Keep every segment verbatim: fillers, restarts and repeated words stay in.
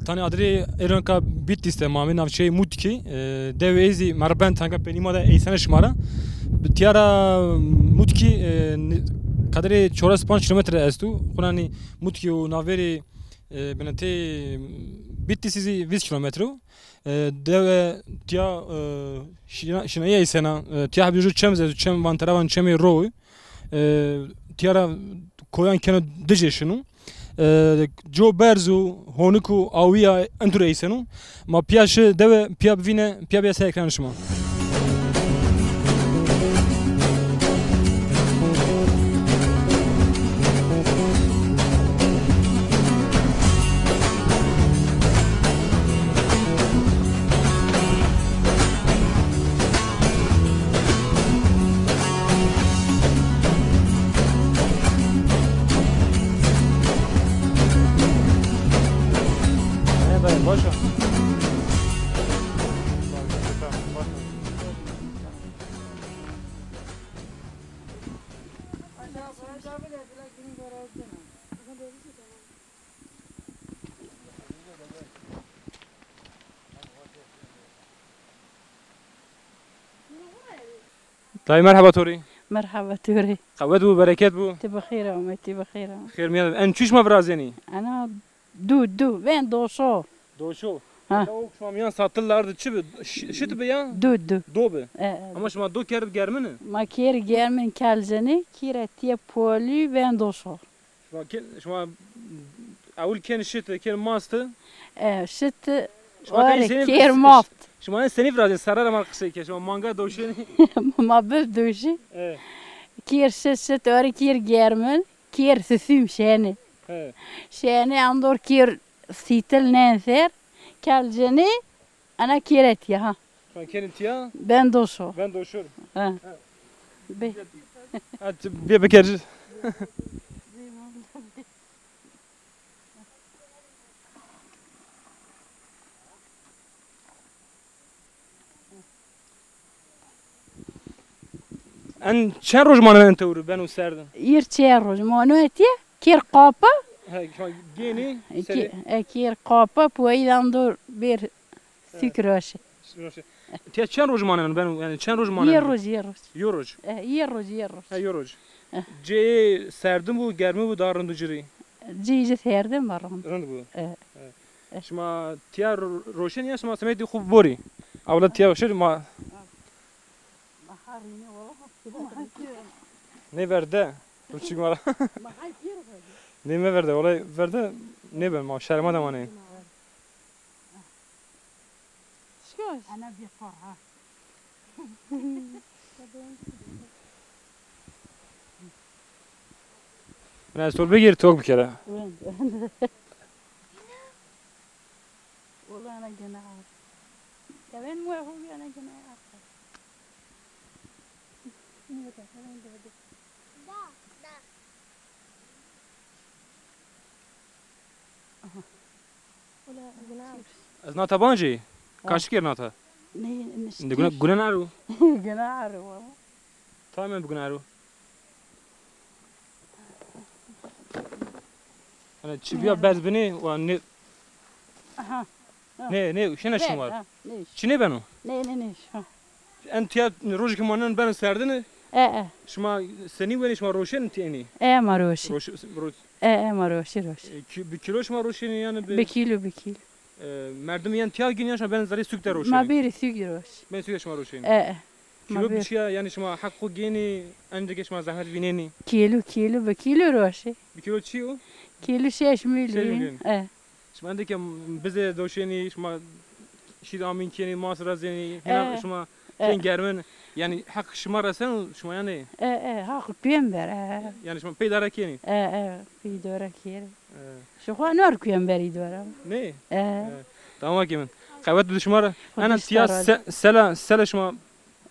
Tanî adirê êronka Bitlis de ma amê navçeyê Mutkî, e, dewê ey zî Merbent, tenka peynî ma de eysene şima ra. Tiya ra Mutkî, e, ni-, qederê çewres panc kîlometre esto. Xunanî Mutkî û navberê, e, binetê Bitlisî zî vîst kîlometre o. E, dewe tiya, e, şina-, şinayî eysena, e, tiya hebî ju çem zî esto, çem van tera van çemê Ro. E, tiya ra koyan keno dicê şino. E, co berz û honik û awîya entur eyseno. Ma piya şi dewe, piya bivîne, piya bîya ser ekranê şima. Dayê, merheba to rê. Merheba to rê. Qewet bû, bereket bû. Ti bi xêr amê, ti bi xêr amê. Xêr mîyan. En çi şima virazenî? Ena du, du, ben doşo. Doşo. Ha. Ya o şima mîyan satil ardi çi bi? Ş-, şit bi ya? Du, du. Do bi. E, e. Ama şima do kerd germin? Ma kêr germin kelcenî, kîre tiye polî ben doşo. Şima ke-, şima ewil kên şit, kên mast. E, şit, şima ore, kên senî kêr maft. Şima en senî virazên, serre ra ma qisey ke. Şima manga doşenî. Ma bil doşî. E. Kêr şit, şit, ore kêr germin, kêr sisîm şenî. He. Şenî andor kêr sîtil nen ser, kelcenî, Ana kêre tiya ha. Şima kêrin tiya? Ben doşo. Ben doşor. Ha. Ha. Be. Hadi bê biker. En çend roj maneno en tewr beno serdin? Îr çer roj mano etiye. Kêr qapa. He, şima gênî, e, serê kê-, e, kêr qapa, poyîdan dor bêr. Sik roşe. Sik roşe. Tiya çend roj maneno beno? Yanî çend roj maneno? Yê roj, yê roj. Yo roj? E, yê roj, yê roj. Ha, yo roj. E. Cê serdin bû, germin bû, daha rind û ci rî? Cê, cê serdin ma rind. Rind bû. E. E. Şima tiya ro-, roşenî ya şima semedê xo borî? Ewla tiya roşenî ma. Nê verde. Ruçik ma ra. Nê me verde, olay verde nêben ma, şerma de manê. Şikayet. Ana bir para. Bina sol bigir, tok bir kere. Ola ana gene ağır. Ya ben mu yahu bir ana gene ağır. Niye de, ben de. Da, da. Aha. Ola, ola. Ez nata bancî? Ha. Kaşik yer nata? Ne, ne, ne. Guna, guna naru. Guna aru, valla. Tamam, guna aru. Hani çibiya bez bini, wa ne? Aha. Ha. Ne, ne, şena şin var. Ha, ne iş? Çi ne beno? Ne, ne, ne iş? Ha. En tiya rojî ki manen beno serdini. E, e. Şima senî wenî, şima roşenî tîyenî? E, ma roşî. Roş, roş. E, e, ma roşî, roşî. E, ki, bi kîlo şima roşenî yanî bi? Bi kîlo, bi kîlo. E, merdim yan tiya gîn yan şima ben zerê sûk de roşenî? Ma bêrî sûk roş. Ben sûk de şima roşenî? E, e. Kîlo bi çiya yanî şima heq xo gênî, endike şima zehmet vînenî? Kîlo, kîlo, bi kîlo roşî. Bi kîlo çi o? Kîlo şeş milyon. Şeş milyon. E. Şima endike bizê doşenî, şima şîr amîn kenî, mas razenî, hina şima kên germin. Yanî heq şima resen şima yanî? E, e, heq kuyen ber, e. Yanî şima pey dara kenî? E, e, pey dara kenî. E. Şixwa nor kuyen berî dora. Ne? E. E. Tamam ki min. Qewet bi şima ra. Ena tiya se-, sela, sela şima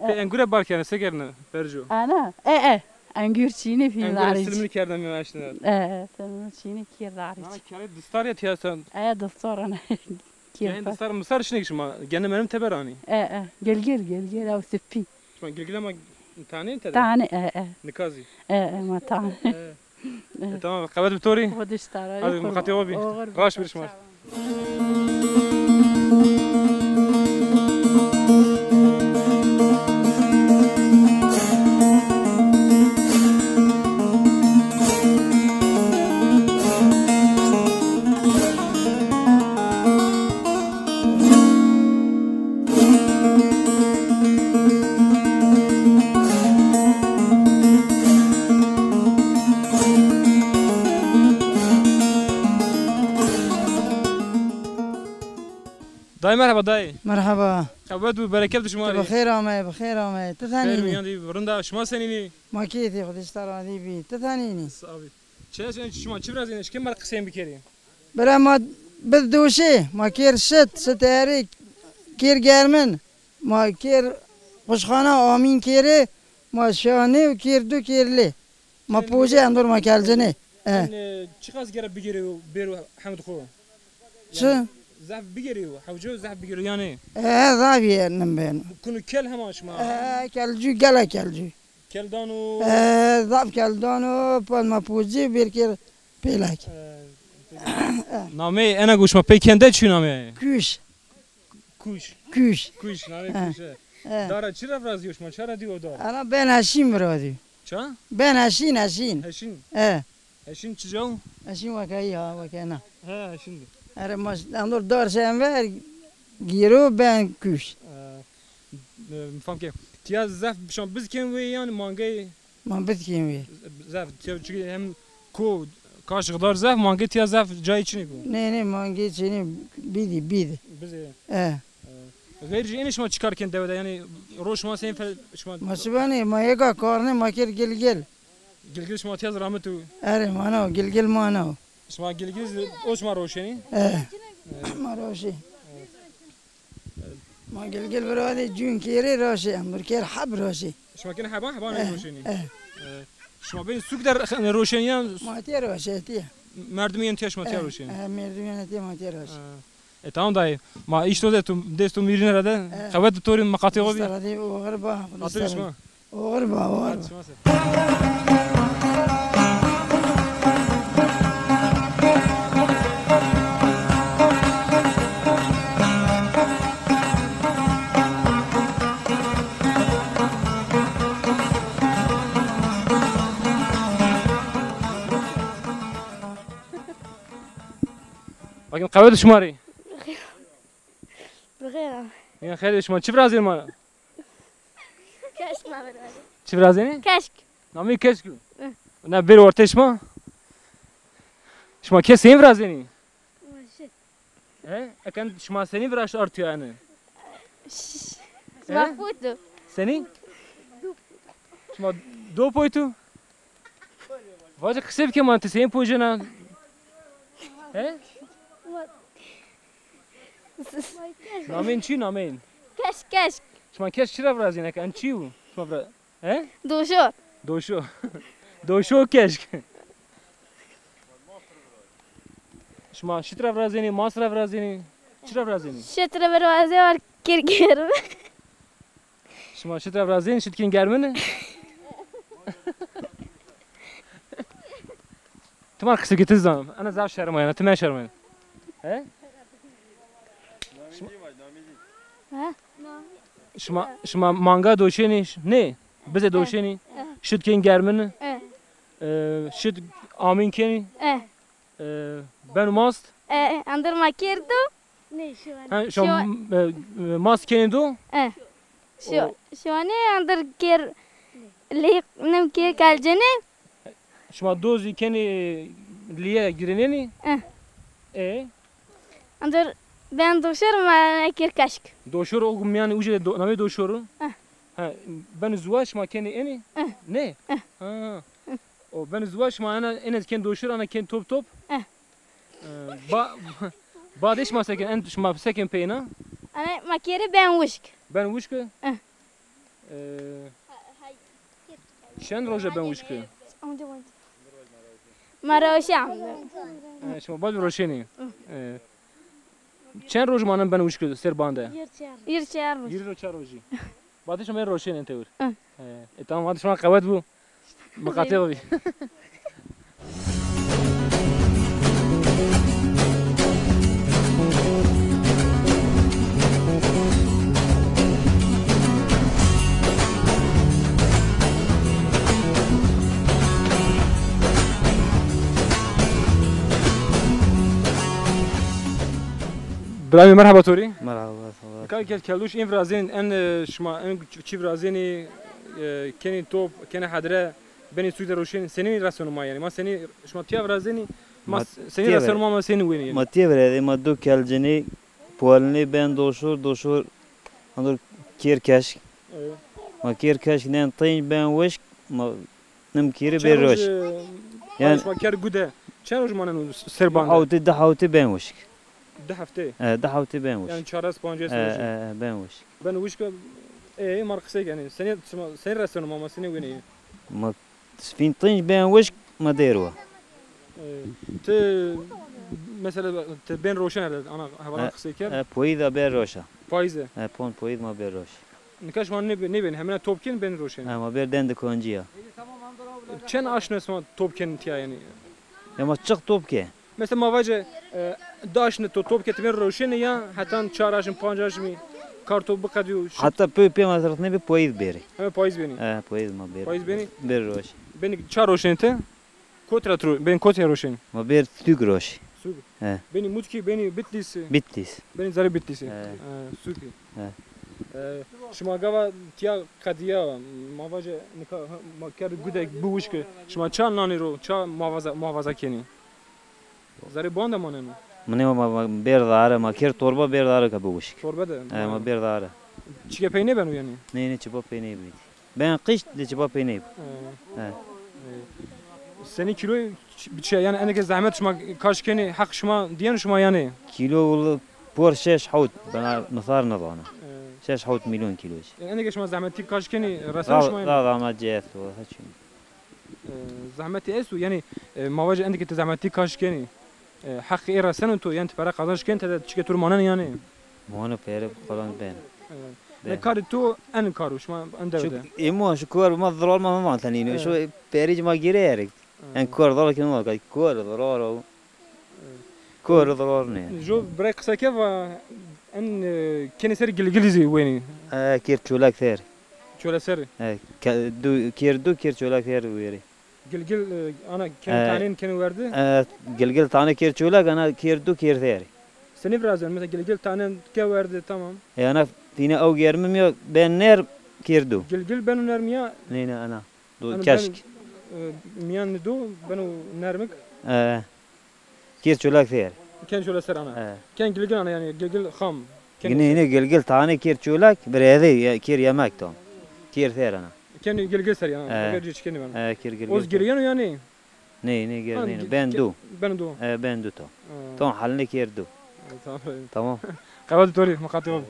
Pê engure bar kerdin, se kerdin berco? Ana, e, e. Engure çînî fî. Engure silmini kerdin mi aştın? E, e, silmini çînî kir dari. Ana kere distar ya tiya sen. E, distar ana. Kir. Yani distar mistar şinek şima. Gene benim teber ani. E, e. Gel, gel, gel, gel, ew sipî. Şima gilgil ama tane teber? Tane, e, e. Nikazi. E, e, ma tane. E. E, tamam, qewet bi to rî. Xwedîş tara. Hadi, miqatî o bî. Raş bir şima. Dayê merheba dayê. Merheba. Qewet û bereket bi şima rê. Bi xêr ameyê, bi xêr ameyê. Ti senîn î? Xêr mîyan dî, rinda, şima senîn î? Ma kêfê Xwedê ji te razî bî. Ti senîn î? Sax bî. Çi, şima çi virazînê? Şikê ma qiseyên bikerî. Bira ma bi doşê, ma kêr şit, şit erê, kêr germin, ma kêr quşxana amîn kêrê, ma şanê û kêr du kêr lê. Ma pojê endor ma kelcinê. E. Ên, e, çiqas gere bigêrê û bêro hemd xo? Çi? Yanî zehf bigêrê û hewce zehf bigêrê yanî? E, zaf yê nin beno. Kunu kel hema şima? E, kelcû, gela kelcû. Kel dano? E, zaf kel dano, pa ma pojê bêr kêr pêlek. E, nameyê ena ku şima pey kên de çi nameyê? Kuş. Kuş. Kuş. Kuş, nameyê kuş e. E. Dara çi ra virazîyo şima? Ça ra dîyo dar? Ana ben heşîn virazîyo. Ça? Ben heşîn, heşîn. Heşîn? E. Heşîn çi caw? Heşîn wekayî ha, wekena. He, heşîn dî. Erê ma endor dar şen ver, gîro ben kuş. E, e, mi fam ke. Tiya zef şan biz kên wê yan mangey? Ma biz kên wê. Zef, tiya çünkü hem ko, kaşık dar zef, mangey tiya zef cayê çinê ku. Ne, ne, mangey çinê bîdî, bîdî. Bizê. E. E, xeyrî jî ênê şima çi kar kên dewe de? Yanî ro şima seyîn fe-, şima... Ma şibanê, ma yeka karnê ma kêr gilgil. Gilgil şima tiya zî ramit û? Erê, ma na o, gilgil ma na o. Şima gilgil zî o şima roşenî? E, ma roşî. Ma gilgil viradê cûn kêrê roşê, em bir kêr heb roşê. Şima kêr heba, heba ne roşenî? E. E, şima benî sûk der roşenî yan? Ma tiya roşê, tiya. Merdimî yên tiya şima tiya roşenî? E, merdimî yên tiya ma tiya roşê. E. E, tamam dayê. Ma îşto de tu, dest tu mîrîne ra de. E. Qewet tu torî miqatê xo bî. Îşte ra de, oxir ba. Xatir şima. Oxir ba, oxir ba. Hadi şima ser. Bakın, qewet şima rê. Bi xêr a. Ya xêr, şima çi virazên ma? Keşk ma virazên. Çi virazenî? Keşk. Namê keşk o. Hı. Na bir ortê şima. Şima kes seyîn virazenî? He? Eken şima senî viraşt artîya ene? Şima poytu. Senî? Şima do poytu? Vace qisê bike ma, ti seyîn pojena? He? Namên çi, namên? Keşk, keşk. Şima keşk çi ra virazîne ke? En çi yo? Şima vira-, he? Doşo. Doşo. Doşo keşk. Şima şit ra virazenî, mast ra virazenî? Çi ra virazenî? Şit ra virazê war kir kir. Şima şit ra virazên, şit kên germine? Ti ma qisê ki ti zan. Ana zaf şermayena, ti men şermayena. He? He? Şima, şima manga doşenî, ne? Bize doşenî. Şit kên germine. E, şit amîn kenî. E, ben mast. E, andir ma kerdo. Ne, şiwane. Ha, şima, e, e, mast kenî do? E. Şi-, şiwane andir ker, lê nem ker kalcene. Şima do zî kenî lîye girênenî? E. E? Andir ben doşor ma ker kaşk. Doşor o mîyanê ucê de do-, namê doşor o? E. Ha, ben zuwa şima kenî enî? E. Ne? E. Ha. O ben zuwa şima ena, ene ken doşor, ana ken top top. E. E, ba-, badê şima seken, en şima seken peyna? Ene ma kere ben wişk. Ben wişk? E. E, çend roje ben wişk? Ma roşe. E, şima bad roşenî. E, çend roj manen ben wişk ser bande? Yir çar roj. Yir çar rojî. Badê şima roşenî tewr. E. E, e, tamam, hadi şima qewet bu. Miqatê xo bî. Birayê mi, merheba to rê. Merhaba, sağ ol. Nika gel kelûş, în virazên, în, e, şima, în çi virazenî, e, kenî top, kenî hedre, benî sûk de roşenî, senî reseno ma yanî? Ma senî, şima tiya virazenî, ma s-, senî reseno ma, ma senî wenî yanî? Ma tiya virazê, ma do kelcinî, Polinê ben doşor, doşor, handur kêr keşk. Evet. Ma kêr keşk nen tênc ben wişk, ma nim kêrî bê roj. Yani şima kêr gude. Çend roj maneno ser bande? Hawtê, di hawtê ben wişk. Di heftê? E, di hawtê ben wişk. Yani çares pancês roj. E, e, ben wişk. Ben wişk, e, mar qisey kenî. Senî, şima, senî reseno ma, ma senî wêneyî? Ma Spîn tênc ben wişk, ma dêr wa. E, ti mesela ti ben roşen erde ana hevalan qisey kerd? E, poyîz a ben roşa. Payîz e? E, pon poyîz ma ben roş. Nika şima nêbe-, nêbenî, hemîna top kên ben roşen. E, ma ber dende koncî ya. Çend aşme şima top kên tiya yanî? Ya ma çiq top ke. Mesela ma vace, e, di aşme to top ke ti ben roşenî ya hetan çar aşm, panc aşmî kar to biqedîyo. Heta pê pê ma zirxnê bi poyîz bêrî. Heme payîz benî. E, poyîz ma bêrî. Payîz benî. Bêr roş. Benî çar roşenî ti? Kot ra tu ro-, benî kotî roşenî? Ma bêr Sûg roş. Sûg. E. Benî Mutkî, benî Bitlîs. Bitlîs. Benî zerê Bitlîsî. E. E, Sûgî. E. E, şima gava tiya qedîya, ma vace nika, ha, ma kerd gudek biwişki. Şima ça nanî ro, ça muhafaza, muhafaza kenî? Zerê bande maneno. Minê ma, ma bêr dare, ma kêr torba bêr dare ke biwişk. Torbe de. E, ma bêr dare. Çike pey nêbeno yanî? Nê, nê, çipa pey nêbî. Ben qîşt de çipa pey nêbî. E. E. E. Senî kîloyî ç-, bi çi, yanî endeke zehmet şima kaş kenî, heq şima dîyeno şima yanî? Kîlo willa por şeş hewt, bena misar nizana. E. Şeş hewt mîlyon kîlo. Yanî endeke şima zehmetî kaş kenî, reseno şima yanî? Ra, ra, ra ma cê esto, ha çin. E, zehmetî esto, yanî, e, ma vace endî ke ti zehmetî kaş kenî, e, heqê ê reseno to, yanî ti pere qazanç kenî, tede çike to rê maneno yanî? Mono pere falan ben. E, ben. Ne karê to en kar o, şima en dewe de. Ê ma şu kar ma ziror ma mevan tenîno. E. Şu perî ma gêrê erê. E. En kar ziror ke ma kar, kar ziror o. Kor zor ne. Jo birayê qise ke va en, e, kenê ser gilgilî zî wenî. E, kêr çolak ser. Çolak ser. E, ke-, du, kêr du, kêr çolak ser wêrî. Gilgil, e, ana kenê tanên kenê werdi? E, gilgil tane kêr çolak, ana kêr du kêr ser. Senî virazên, mesela gilgil tane ke werdi, tamam. E, ana fîne ew germim ya ben ner kêr du. Gilgil beno nerm ya? Nê, nê, ana. Do, keşk. E, mîyan do beno nermik. E. Kêr çolak ser. Ken çolak ser ana. He. Ken gilgil ana yanî gilgil xam. Ken gilgil tane kêr çolak, birêde kêr yemek tam. Kêr ser ana. Ken gilgil ser yanî. He. Eger çikenî ben. He, kêr gilgil. Oz giriyeno yanî? Nê, nê, giriyeno. Ben du. Ben du. He, ben du tam. He. Tam haline kêr du. Tamam. Tamam. Qewet to rê, miqatê xo.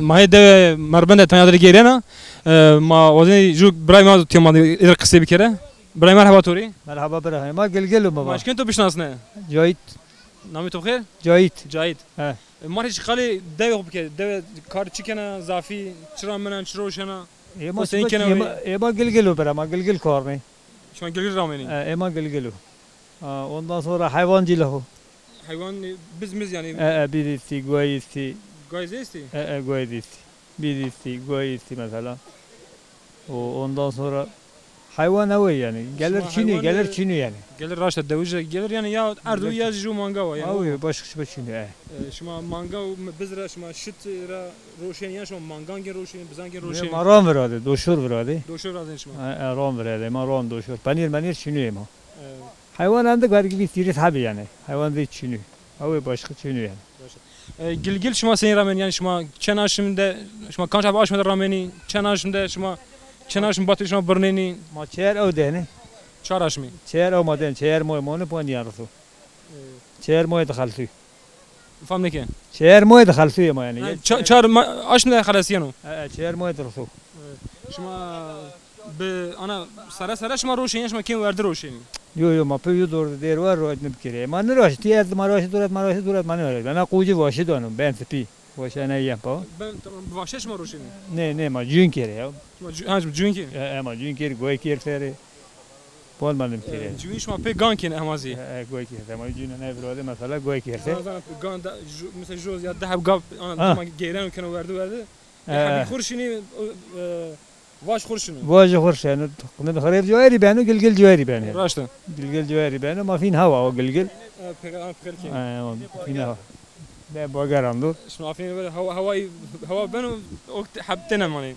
Ma hê dewe Merbend de tenya dir gêrena. E, ma wazenî ju birayê ma tiya ma dir qisey bikere. Birayê merheba to rê. Merheba birayê ma, gilgil o ma. Ma şikên to bişinasne? Cahit. Namê to xêr? Cahit. Cahit. He. E, ma rê çi qalê dewê xo bike. Dewe kar çi kena, zafî, çi ramena, çi roşena? Ê ma, ê ma gilgil o bira, ma gilgil karnê. Şima gilgil ramenî? E, ê ma gilgil o. Ha, ondan sonra hayvancılık o. Hayvan, e, biz miz yanî? E, e, biz istî, guay istî. Guay zî istî? E, e, guay zî istî. Biz istî, guay istî mesela. O, ondan sonra hayvan ew ê yanî. Gelir çinî, gelir çinî yanî. Gelir raşta dewije gelir yanî ya erdo ya jî ju manga wa yanî. Aw, başka şey çinî, e. E, şima manga û bizra şima şit ra roşenî ya şima mangan gên roşenî, bizan gên roşenî. Ma ran viradê, doşor viradê. Doşor viradê şima. E, e, ran viradê, ma ran doşor. Penîr menîr çinî ma. E. Haywan endik vergi bir tiris hebî yanî. Haywan zî çinî. Ew ê başka çinî yanî. E, gilgil şima senî ramenî? Yanî şima çend aşm de, şima kanç heb aşm de ramenî? Çend aşm de şima, çend aşm batî şima birnenî? Ma çeyar ew denî. Çar aşmî? Çeyar ew ma den, çeyar moy moni pon yan riso. E. Çeyar moy de xelsî. Fam neke. Çeyar moy de xelsî ma yanî. Ha, ça-, çar ma-, aşm de xelesîyeno. E, e, çeyar moy de riso. E, şima Bi ana sere sere şima roşenî, şima kêm werdi roşenî? Yo, yo, ma pê yo dor de dêr war, roşt nibikirê. Ma niraşt, ti ez ma raşt duret, ma raşt duret, ma niraşt. Ana qucî vaşî dano, ben sipî. Vaşî ana yem pa. Ben tamam, bi vaşî şima roşenî? Nê, nê, ma cûn kerê ya. Şima cû-, ha, şima cûn kerê? E, e, ma cûn kerê, goy kerê serê. Bol malim kîrê. Cûyîn şima pê gan kên ema zî. E, e, goy kîrê. Ama cûyîn ne virode mesela goy kîrê. Zana, zana, gan da, ju-, mesela joz ya deh heb gap, ana, ha, dima geyren keno werdi werdi. E, e, hebî xurşinî, e, vaş xurşinî. Vaş xurşinî. Ne xirêv cuerî beno, gilgil cuerî beno. Raşt e. Gilgil cuerî beno, ma fîn hewa o gilgil. E, pêkan pêkan kên. E, o fîn hewa. De bageran dur. Şima fîn böyle hewa, hewa, hewa beno, o heb tene manê.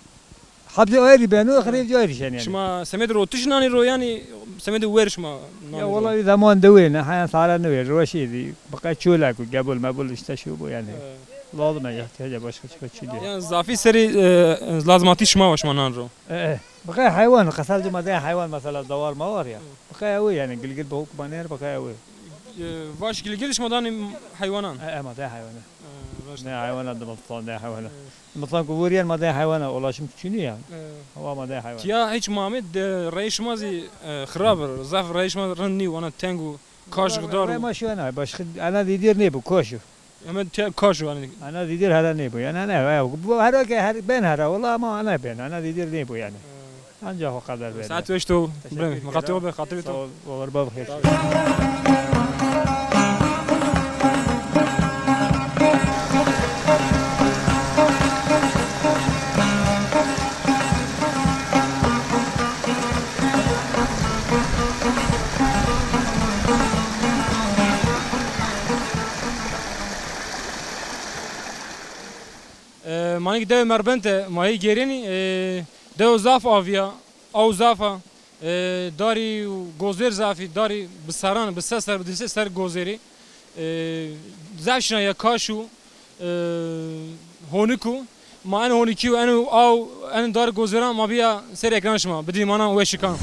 Hebî ayrî beno, xirêv ayrî şenî yanî. Şima semedê rotiş nanî ro yanî semedê wer şima nanî ro? Ya wellahî zeman de wê ne, heyan sare nêwê, roşî dî. Biqe çolek û gebul mebul îşte şu bu yanî. Evet. Lazim e, îhtîyac e, başka çika çî dî. Yanî zafî serî, e, lazimatî şima wa şima nan ro? E, e. Biqe heywan, qesel ci ma de heywan mesela dawar mawar ya. Biqe ew yanî gilgil bi hukmanê biqe ew. E, vaş gilgil şima danî heywanan? E, e, ma de heywanan. E, raşt. Ne heywanan de mutlan, ne heywanan. E. Mutlan ku vurîyen ma de heywanan, ulaşım çinî ya. E. Hawa ma de heywanan. Ya hiç Muhammed de rey şima zî, e, xirab ir. Zaf rey şima rind nî, wana teng û kaş xidar û. Rey ma şu ena, başka, ena dîdir nêbu, kaş o. Hemen te kaş o, hani. Ena dîdir hera nêbu. Yani ena, e, bu hera ke her, ben hera, wala ama ena ben, ena dîdir nêbu yani. E. Ancak o kadar belli. Saet weş to. Teşekkür ederim. Miqatî xo be, xatirê to. Sağ ol, olur bab, xêr. E, ma nî ki dewê Merbend de ma hê gêrenî, e, dew zaf avîya. Aw zaf a, e, darî û gozêr zafî, darî bi seran, bi se ser, bi di sey ser gozêrî. E, zaf şina ya kaş û, e, honik û. Ma en honikî û en aw, en darî gozêran ma bîya ser ekran şima. Bidî mana weşikan.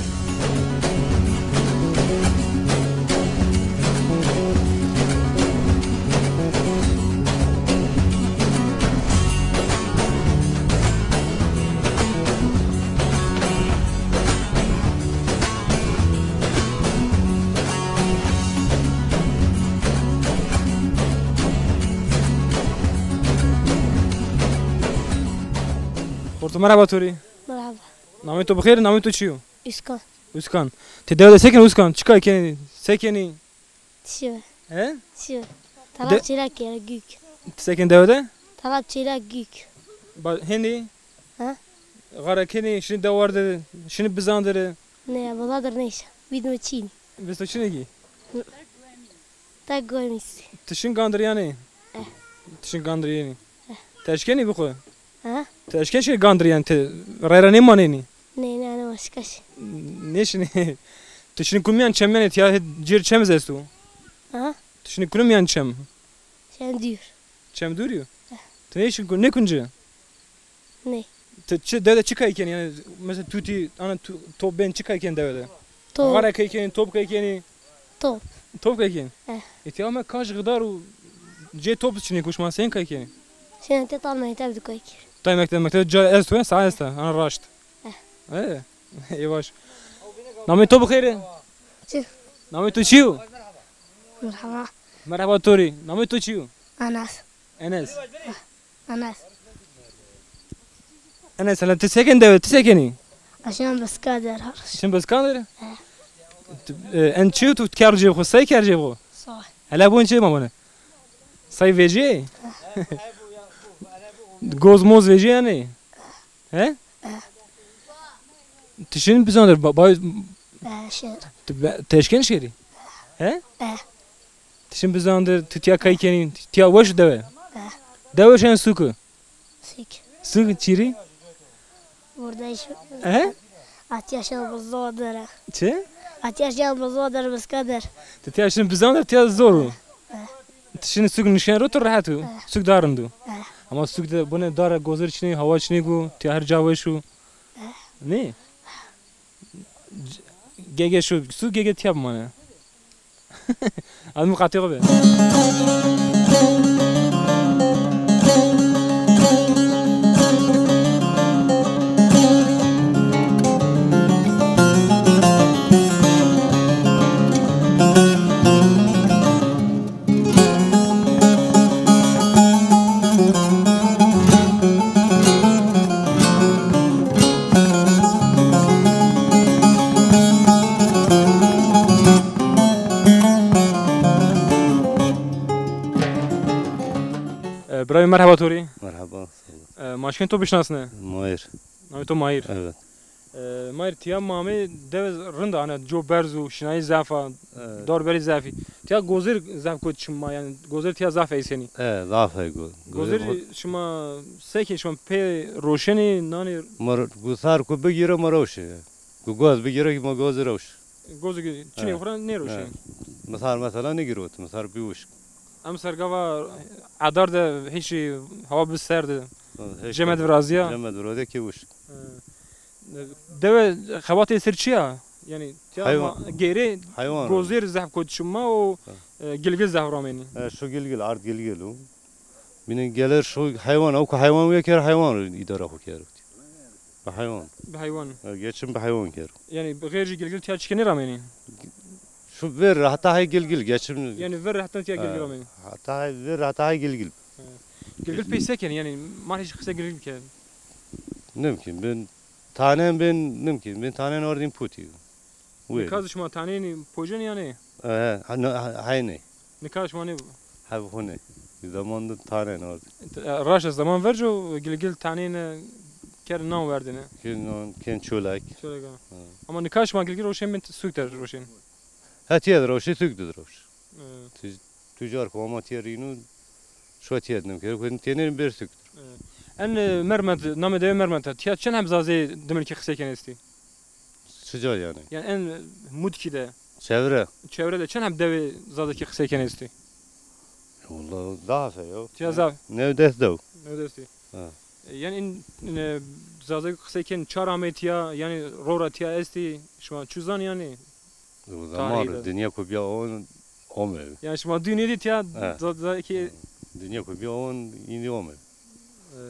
Xorto, merheba to rê. Merheba. Namê to bi xêr, namê to çi yo? Uskan. Uskan. Ti dewe de se kenî Uskan? Çi kay kenî? Se kenî? Tişive. He? Tişive. Talap çêlek kere gük. Ti se kenî dewe de? Talap çêlek gük. Ba, hênî? Ha? Xare kenî, şinî dewar de, şinî bizan de. Ne, bizan de nêşa. Vîst mi çinî. Vîst mi çinî kî? Hı. Tek goy mi sî. Ti şin gandirîyanî? Eh. Ti şin gandirîyanî? Eh. Ti eşkenî bi xwu? Ha? Ti eşken şin gandirîyan, ti rey ra nêmanenî? Nê, nê, nê, eşken şin. Nêşinî. Ti şinî kunimîyan çem yanî, tiya cêr çem zî esto? Ha? Ti şinî kunimîyan çem? Çem dûr. Çem dûr yo? Eh. Ti nêşin ku-, nêkun ci? Nê. Ti çi, dewe de çi kay kenî? Yanî mesela tutî, ana tu-, top bên çi kay kenî dewe de? Top. Xare kay kenî, top kay kenî? Top. Top kay kenî? Eh. E, ti ame kaş xidar û cê top çinê ku şima sên kay kenî? Şên te tal mekteb de kay kenî. Tay mekteb, mekteb ca esto, e, sae esta, ana raşt. Eh. E, ê baş. Namê to bi xêr e? Çi? Namê to çi yo? Merhaba. Merheba to rê. Namê to çi yo? Enes. Enes. Enes. Enes, hele ti se kenî dewe, ti se kenî? Ez şin biskan der. Şin biskan der? He. Tu, e, en çi tu ker cêb xo, sey ker cêb xo? Sağ ol. Hele bon çi ma bone? Sey vecî? Goz moz vecî yanî? He? He. Ti şin bizan der, ba, ba, he, şin. Ti be, ti eşken şêrî? He? He. Ti şin bizan der, ti tiya kay kenî, tiya weş dewe. He. Dewe şen sûkî. Sûk. Sûk çîrî? Burada iş. He? Atiya şen bizan der. Çi? Atiya şen bizan der, biska der. Ti tiya şin bizan der, tiya zor o. He. Ti şin sûk nişen ro, tu rehet o. He. Sûk dar rind o. He. Ama sûk de bone dare gozir çinî, hawa çinî ku, tiya her ca weş o. He. Nê? Gege şu, su gege tiya bimane. Adim qatê xo be. Ray, merheba to rê. Merheba, sağ ol. E, ma şikên to bişinasne? Mahir. Namê to Mahir. Evet. E, Mahir, tiya ma amê dewe rind a, hani co berz û şinayî zaf a, evet, dorberî zafî. Tiya gozêr zaf kot çima, yani gozêr tiya zaf eysenî. E, zaf ey go-, gozêr. Gozêr şima se kên, şima pê roşenî, nanê? Ma ro-, gusar ku bigîre ma roşê. Ku goz bigîre ma gozî roş. Gozî ki çinê, he, xura nêroşê. He. Misal mesela nêgirot, misal bî wişk. Em sergava edar de hîşî hewa bi serd, hiç cemed virazîya. Cemed virazîya ki wişk. He. Dewe xebatê ser çi ya? Yani tiya heywan. Ma gêrê heywan gozêr zehf kot çima û, he, e, gilgil zehf ramenî. E, şu gilgil, ard gilgil o. Bîne geler şu heywan, o ku heywan wîya ker, heywan ro îdara xo ker. Bi heywan. Bi heywan. E, geçim bi heywan ker. Yani bi xêr jî gilgil tiya çike nêramenî? Şu ver heta hay gilgil geçim. Yani ver heta tiya gilgil, e, ramenî. Heta hay ver heta hay gilgil. E. Gilgil pey se kenî, yani ma hîç qisê gilgil bikerî? Nimkîn, ben tanen ben nimkîn, ben tanen ordin putî. Wê. Nika zî şima tanênî pojenî ya nê? E, ha, no, ha, heynê. Nika şima nê? Heb hune. Zaman de tanên ard. E, raşt e, zaman verco gilgil tanêne, ker nan werdêne. Ken nan, ken çolek. Çolek, ha. Ha. Ama nika şima gilgil roşên bin sûk der roşên. Ha, tiye de roşî, sûk de roş. E. Tü-, tüccar ku ama tiye rînû, şo tiye de nimkere, ku tenêrin ber sûk der. E. En, e, Mermet, namê dewe Mermet a. Tiya çend heb zazê dimilkî qisey kenê estî? Çi ca yani? Yani en mutkî de. Çevre. Çevre de çend heb dewê zazakî qisey kenê estî? Walla zaf e yo. Tiya zaf. New des dew. New des dew. Ha. E, yani in, in, e, zazakî qisey kenê çar amê tiya, yani rora tiya estî, şima çu zanî yani? O zaman tarîhî de. Dinya ku biya on, ome. Yani şima dûnê dî tiya, ha, zazakî. Dinya ku biya on, îndî ome. E.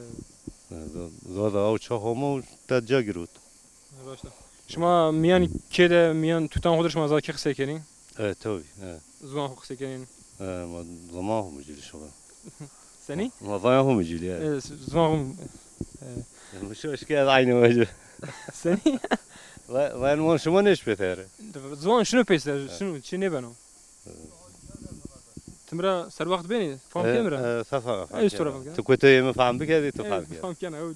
E, za-, zaza ew çax ome û te ca girot. Raşt a. Şima mîyan kê de, mîyan tutan xo de şima zazakî qisey kenî? Evet, tabii, evet. Ziwan xo qisey kenî? E, ma ziwan xo mucilî şima. Senî? Ma ziwan xo mucilî, evet. E, ziwan xo, e. Yanlış hoş ki ez aynı hoca. Senî? Va-, va-, ma şima nêş pêser. Ziwan şino pêser, evet, şino, çi nêbeno. Ti mi ra serwext benî, fam kenî mi ra? E, e, sefa, fam kenî. Ti koteyê mi fam bikerî, ti fam kenî. Fam kena, o,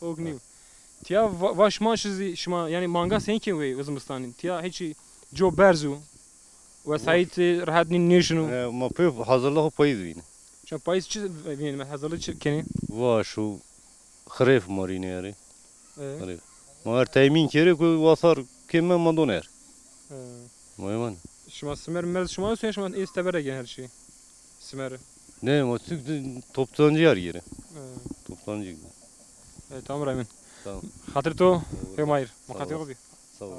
ok nîyo. Tiya va-, va şima şi zî, şima, yani manga senî kên wê zimistan? Tiya hîçî co berz o, wesayît rehet nî nêşino. E, ma pê hazırlığı payîz vînî. Şima payîz çi vînî, hazırlığı çi kenî? Va şu xirêf ma rînê erê. E. Erê. Ma her temîn kerê ku wasar kê me ma don er. E. Ma yeman. Şima simer merz şima esto ya şima ê teber de gên her şey? Simer. Ne, ma Türk de toptancı yer yeri. E. Toptancı. E, tamam Ramin. Tamam. Xatir to, Hümayr. Sağ ol. Muqatî xo bî. Sağ ol.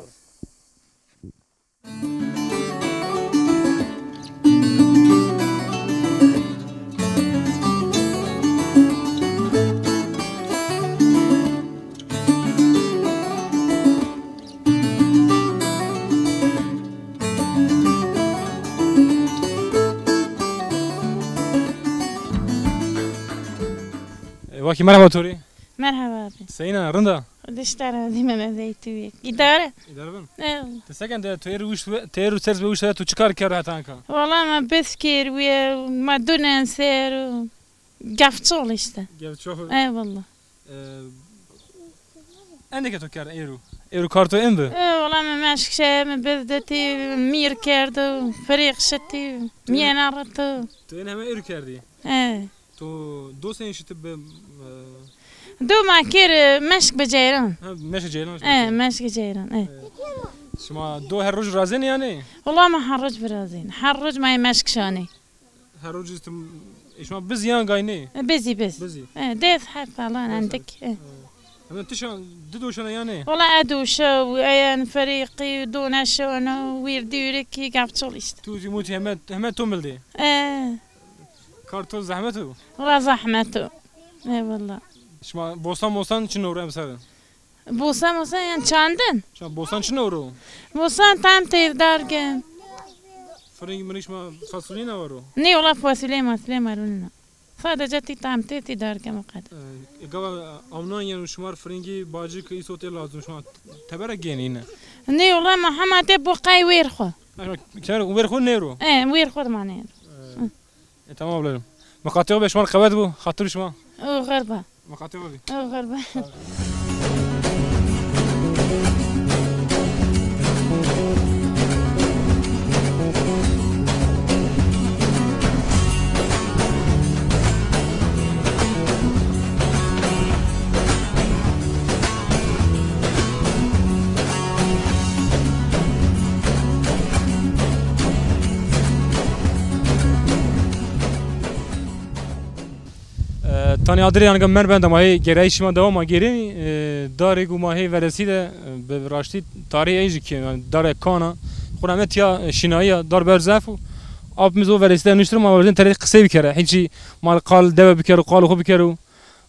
E, Wakî, merheba to rê. Merheba abi. Seyna, rind a? Diştara dî me zeytûyek. Îdare? Îdare bin. Evet. Ti se kên de, tu êrû wişt we, ti êrû sers be wişt we, tu çi kar kerd heta anka? Wala ma bes kêr wîye, ma dunen ser û gefçol işte. Gefçol. Eyvallah. E, endê ke to kerd êrû? Êrû kar to ên bi? E, wala me meşk şe, me bezdetî, mîr kerdo, firêq şitî, mîyena rito. Tu ên heme êrû kerdî? E. To do senî şitî bi, e, do ma kir, e, meşk bi ceyran. Ha, meşk ceyran. E, meşk ceyran, e. E. Şima do her roj razenî yanî? Wala ma her roj virazên. Her roj ma yê meşk şanê. Her roj tim, e, şima biz yan gaynê? E, bizî, biz. Bizî. E, des heb falan endik. E. Hemen tişan, di doşana yanî? Wala e doşa, eyen firîqî, do neşano, wîr dîrikî, gavçol işte. Tu zî mutî heme, heme to mildê. E. Kar to zehmet o? Wala zehmet o. Eyvallah. Şima bostan mostan çi newro emser? Bostan mostan yan çandin? Şima bostan çi newro? Bostan tam têr dargin. Firing miring şima fasulye newro? Ne, wala fasulye masulye marun na. Sadece tî tam têr tî dargin o kadar. E, gava amnan yenu şima firingî bacî ki îsotê lazim şima tebere gênîne? Ne, wala ma hema tê bo qey wêr xo. Ker wêr xo nêro? E, wêr xo ma nêro. E. E, tamam ablacığım. Miqatê xo be, şima rê qewet bo, xatir şima. O xerba. Miqatê xo be. O xerba. E, tanî adirê yanî merg bende ma hê gêrayîşê ma dewam a gêrenî, e, darê ku ma hê veresî de, e, bi raştî tarîh ey jî kî, yanî darê kan a. Xo rehmet ya, e, şînayî ya, dar ber zaf û apê mi zî o veresî de nuştir, ma vajin terê qisey bikere. Hîçî ma qal dewe bikero, qal xo bikero.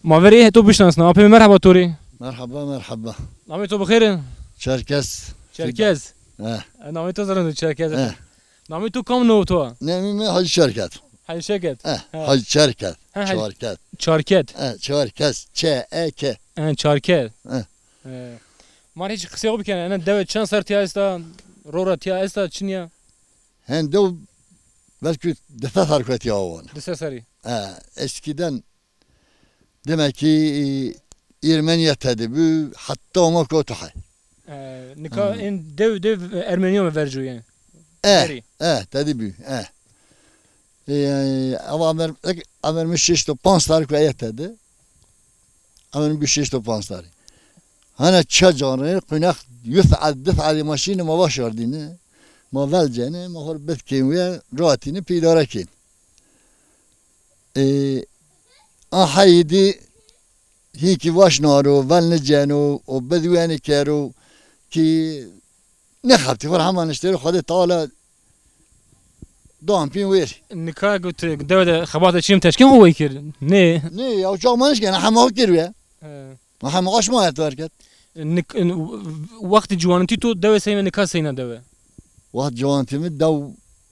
Ma verê to bişinasna. Apê mi, merheba to rê. Merheba, merheba. Namê to bi xêr? Çerkez. Çerkez? He. E, namê to zerrîn o, Çerkez. He. Namê to kam no to? Namê mi Hacî Çerkez. Hacî Çerkez? He, he. Hacî Çerkez. He, Hacî Çerkez. Çerkez. He, Çerkez. Ç E K. He, Çerkez. He. He. Ma rê hîç qisê xo bikene. Ena dewe çend serr tîya esta? Ro ra tîya esta, çin ya? Hen dew belkî di se serr ke tîya wan. Di se serrî. He, eskiden Demek ki, e, Ermenîya tede bû, heta ma koto he. E, nika, ha, ên dew, dew Ermenîya mi verco yanî. E, verî, e, tede bû, e. E, yanî, ama amer, amer mi şeşt û panc serr ku eye tede. Amer mi şeşt û panc serrî. Hana ça canê, qunex, yu saet, di saetî ma şîne, ma va şardîne. Ma vel cene, ma xo rê bid kên we, rahatîne, pê îdare kên. E, a heyî dî hîn kî vaş naro, vel niceno, o bid wenî kero, kî nêxebitî, xo rê hema niştê ro, Xwedê Teala dan pîn wêrî. Nika ku ti dewe de xebate çîn, ti eşkên xo wey kir? Nê. Nê, ya çax ma nişkena, hema xo kir we. He. Ma hema aşma ya terk et. Nik-, n-, wextê ciwanitî to dewe seyna, nika seyna dewe? Wext ciwanitî mi dew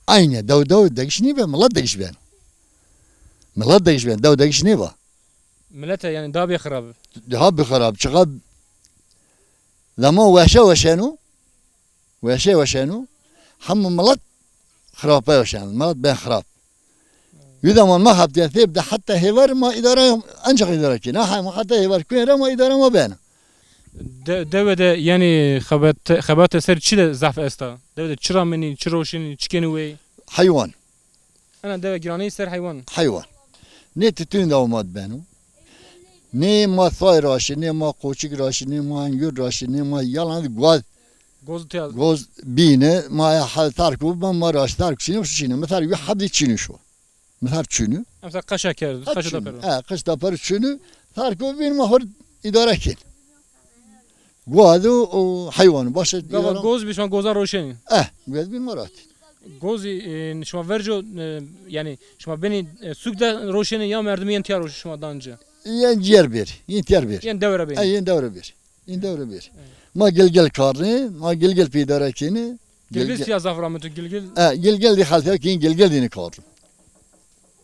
eynî, dew dew degiş nîbe, milet degiş beno. Milet degiş beno, dew degiş nêba. Milete yanî daha bê xirab. Daha bê xirab, çiqa zaman weşe weşeno, weşe weşeno, hemû milet xirape weşeno, milet ben xirab. Yu zaman ma xebitîya têb de heta hêvar ma îdare, ancak îdare kî. Na, ma heta hêvar kuyen ra ma îdare ma bena. De-, dewe de yanî xebet-, xebate ser çi de zaf esta? Dewe de çi ramenî, çi roşenî, çi kenî wey? Heywan. Ena dewe giranî ser heywan. Heywan. Nê titûn de ma beno. Nê ma say raşî, nê ma qoçik raşî, nê ma engûr raşî, nê ma yalan goz. Goz tîya. Goz bîne, ma ya hal terk û ben ma raşî terk çîne, çîne. Mesela yu hebdî çîne şo. Misal çûnû. Emsa qeşa kerd, ha, qeşa da çûnû, pero. He, qeş da pero çûnû. Her ku bîn ma xo îdare kên. Guaz û, û heywan, başe. Gava îdare goz bî, şima gozan roşenî? Eh, guaz bîn ma rat. Gozî, e, şima verco, e, yanî şima benî, e, sûk de roşenî ya merdimî yên tîya roşenî şima dan ci? Yên ciyer bêrî, yên tîyer bêrî. Yên dewe ra benî? Eh, yên dewe ra bêrî. În dewre bir. Evet. Ma gilgil karnê, ma gilgil pîdare kênê. Gilgil, gilgil sîya zaf ramito, gilgil. E, gilgil dî xelfîya kîn, gilgil dî nîkarno.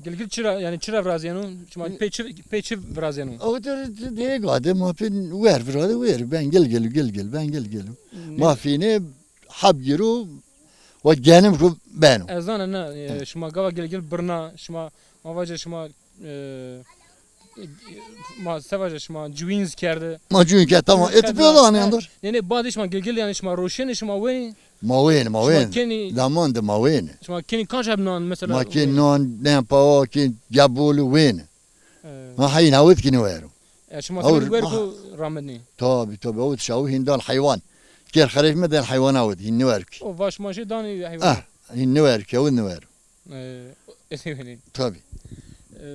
Gilgil çira, yanî çira virazîyeno? Şima pê çi, pê çi virazîyeno? O tür dê gade ma pê wer virade wer. Ben gilgil, gilgil, ben gilgil. Ne? Ma fînê hab giro, wa genim ku beno. Ez zana ne, e, şima gava gilgil birna, şima, ma vace şima e, ma se vaje şima ciwîn zî kerde. Ma ciwîn kerd, tamam. Ê tu pê danê yandır. Nê, nê, badê şima gilgil yanî şima roşenê, şima wenî? Ma wenî, ma wenî. Şima kenî? Daman de ma wenî. Şima kenî kanc heb nan mesela? Ma kenî nan, nen pawa, kenî gebol wenî. E. Ma heyîn hawit kî nêwero. E, şima wer ku ramednî? Tabi, tabi, hawit şawi hîn dan heywan. Ker xeref me den heywan hawit, hîn nêwer kî. O vaş maşê danî heywan. Ah, hîn nêwer kî, hawit nêwer. E, ez ê wenî. Tabi. E,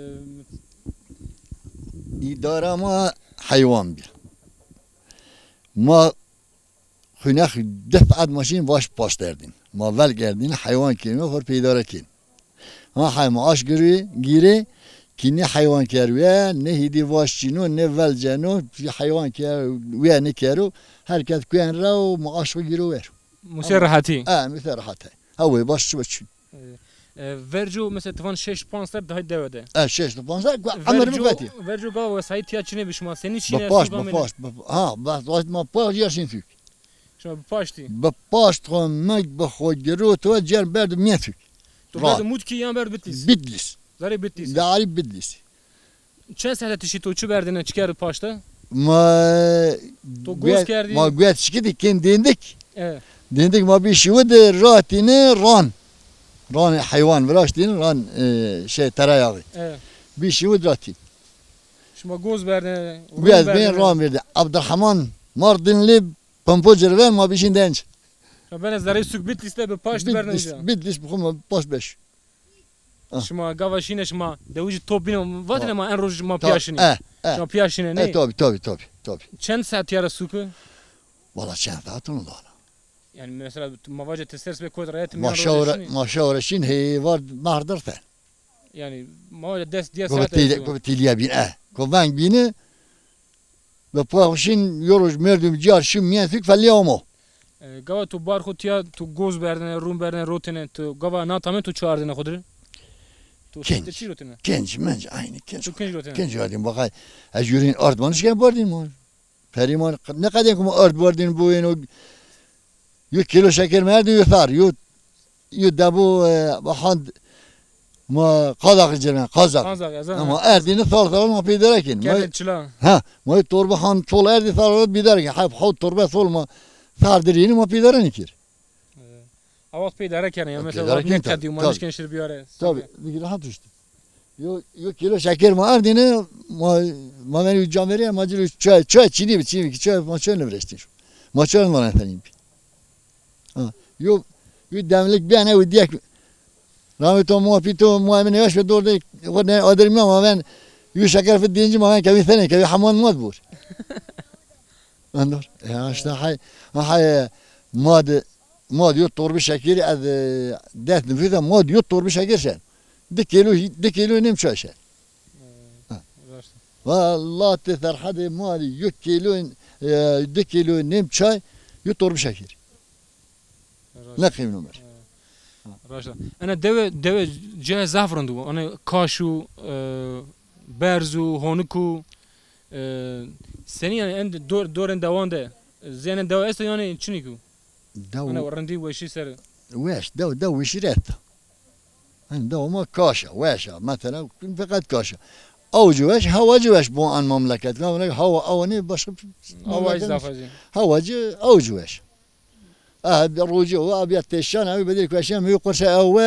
îdara ma heywan bî. Ma xunex deh saet maşîn vaş paş derdîn. Ma vel kerdîn, heywan kênî, xor pê îdare kên. Ha, hay ma aş girî, gîrê, kî ne heywan ker we, ne hîdî vaş çîno, ne vel ceno, heywan ker we nêkero, her kes kuyen ra û ma aş xo gîro wer. Musê rehetî. Ha, musê rehetî. Ha, wey baş çi çi. E, e, verco mesela ti van şeşt panc serr daha dewe de. E, şeşt panc serr, emir mi vetî. Verco gava wesayît tîya çinê bi şima, senî çinê? Bi paşt, bi paşt, bi, ha, bi paşt ma paşt ya şin fîk. Şima bi paştî? Bi paşt xo, mi bi xo girot ve cêr berdo mîye fîk. To berdo Mutkî yan berdo Bitlîs? Bitlîs. Darê Bitlîsî. Darê Bitlîsî. Çend saete tiştî to çi berdêne, çi kerdî paşte? Ma To goz guet, kerdî? Ma guet şikitî kên dêndik. E. Dêndik ma bî şiwi de ratîne ran. Ran heywan viraştîne, ran, e, şey, tereyağı. E. Bî şiwi de ratîn. Şima goz berdêne, rûn Guet berdêne. Bên ran verdî. Abdurrahman Mardinli Pompo cirven ma bîşîn denc. Ya bene zerrê sûk Bitlîs de bi paşt Bitlîs, berdêne ca. Bitlîs bi xwu ma paşt beş. Ah. Şima gava şîne şima dewijî top bîne, vatêne ma en roj ma pîya şinî. Eh, eh. Şima pîya şîne, nê? Eh, tabi, tabi, tabi, tabi. Çend saet tîya ra sûk o? Valla çend saet onu dana. Yani mesela ma vace ti ser sibê kot raya ti Ma mîyan rojê şewre, şinî? Ma şewre şîn hê var mahdir ten. Yani ma vace des diye Go saet tîlî, esto. Go tîlîye bîn, eh. Go veng bîni, Ve pa xwu şîn, yo roj merdim cîyar şî mîyen fîk felî amo. E, gava tu bar xwu tîya, tu goz berdêne, rûn berdêne, rotêne, tu gava na tame tu çi ardêne xwu dir? Tu Kinc. Çi rotêne? Kinc, menc, aynî kinc. Tu kinc rotêne? Kinc ardîn, bakay. Ez yürüyün ard manişken bardîn ma. Perî ma, ne kadar kuma ard bardîn bu yeno. Yo kîlo şeker mi erdî yo thar, yo, yo debo, e, hand ma Kazak cirmen, Kazak. Kazak, ez, ha. Ama erdîni thar thar ma pêdere kên. Kerdê çila. Ha, ma yo torba hand çol erdî thar thar pêdere kên. Hep hawt torba sol ma thar dirîni ma pêdere nikir. E, a wext pêdere kene ya, mesela pêdere kên, ne kadî ma nişken şir biyare. Tabi, dikî rahat işte. Yo, yo kîlo şeker ma ardîne, ma, ma venî camêrî, ma ci rê çay, çay çînî bi, çînî bi, çay, ma çay nêvireştîn. Ma çay ma nêfenîn. Ha, yo, yo demlik bîyane, yo diyek. Rahmet o ma pîto, ma emin yavaş ve dor de, o ne adir mi ma ven, yo şeker fit dêncî ma ven kevî fenê, kevî heman ma bur. Endor. E, işte hay, hay, ma de Ma diyor torbi şekeri ez, e, des nifîsa ma diyor torbi şeker şen. Di kilo, di kilo nêm çay şen. Ha. Raşt. Vallahi te Ferhadê ma di yo kilo, e, di kilo nêm çay, yo torbi şeker. Raşt. Ne qîmno mer. Ha. Raşt. Ene dewe, dewe cayê zaf rind o. Ene kaş o, e, berz o, honik o. E, senî yani en dor-, dorên dewan de, e, zênên dewa esto yani çinîk o? Dew Ana rindî weşî ser. Weş, dew, dew weşî ret. Hani dew ma kaş a, weş a. Mesela feqet kaş a. Awcî weş, hawacî weş bu an memleket. Memleket hawa, awa ne başka Hawa memleket zaf weş. Azî. Hawacî, awcî weş. Ah, rocî o, abi ya teşan, abi bedir kueşan, mi kurşa awe,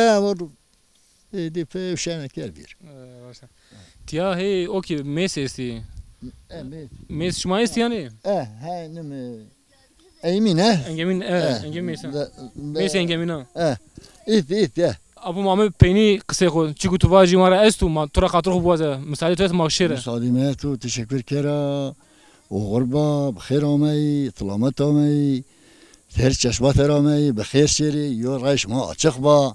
Ê, dê pê şene ker bir. E, raşt a. Tiya hey, o ki mês estî. E, mês. Mês şima estî yani? E, he, nime. Eymin, he? Engemîn, e, E, Engemîn mês. Be, be, Mês Engemîn ha. E, it, it, e. Apo ma ame peynî qisê xo. Çiku tu vajî ma ra estu, ma tu ra xatir xo biwaze. Misadê tu est ma şêre. Misadê mi estu, teşekkür kera. Oxir ba, bi xêr ameyî, silamet ameyî. Ser çeşma ser ameyî, bi xêr şêrî, yo rey şima açiq ba.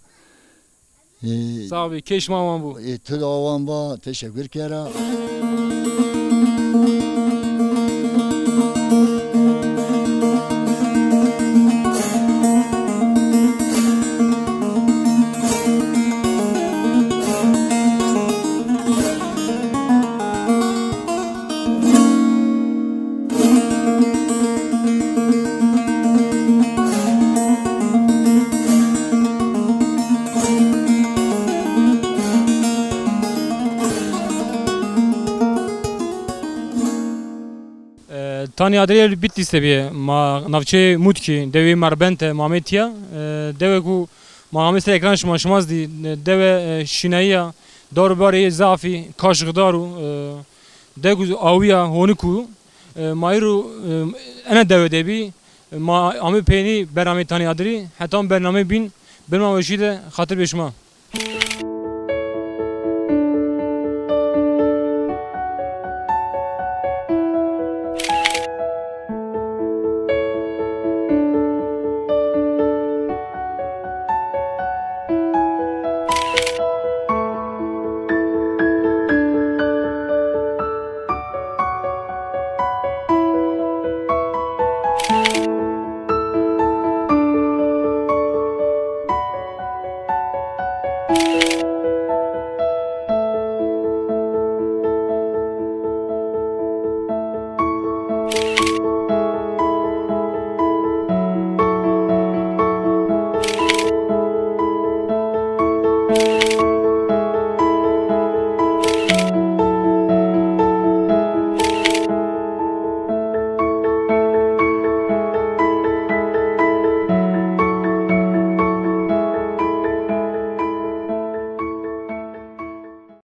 Ê, Sağ bî, key şima awan bû. Ê, tu de awan ba, teşekkür kera. E, Tanî Adirî Bitlîs de bîye. Ma navçeyê Mutkî, dewê Merbente, ma amê tîya. E, dewe ku ma amê ser ekran şima, şima zî dî, e, dewe, e, şînayî ya, dar û barê zafî, kaşixdar û, e, dew ku awî ya, honik û, e, ma îro, e, ene dewe de bî. E, ma amê peynî bernameyê Tanî Adirî, heta bernameyê bîn, bin ma weşî de xatir bê şima.